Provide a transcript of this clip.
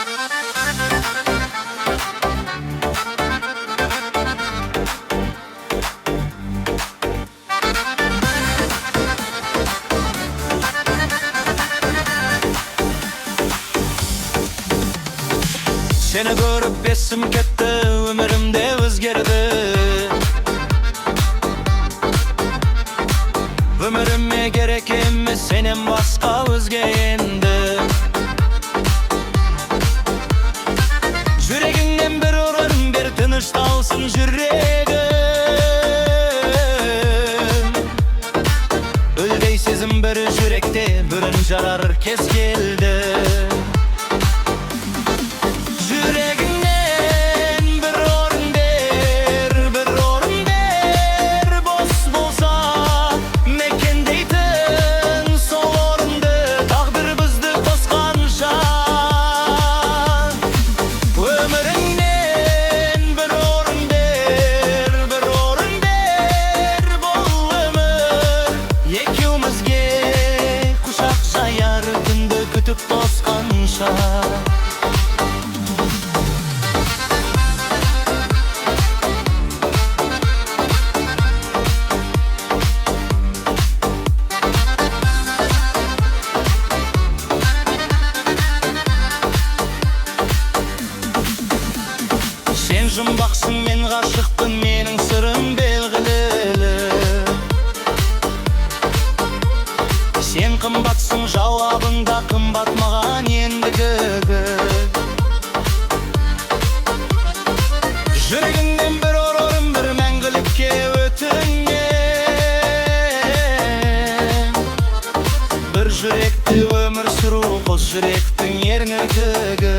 Сені көріп есім кетті, өмірім де өзгерді. Өміріме керек емес сенен басқа өзге енді. Жүрегіңнен бір орын бер, тынышталсын жүрегім. Үлдей сезім бір жүректе бүрін жарар кез келді. Жүрегіңнен бір орын бер, бір орын бер, бос болса мекендейтін сол орынды, тағдыр бізді қосқанша. Өміріңнен бір орын бер, бір орын бер, бұл өмір екеумізге құшақ жаяр күнді күтіп тосқанша. Сен жұмбақсың, мен ғашықпын, менің сырым белгілі. Сен қымбатсың, жауабың да қымбат маған ендігі. Жүрегіңнен бір орын, бір мәңгілікке өтінем. Бір жүректе өмір сүру қос жүректің ерлігі.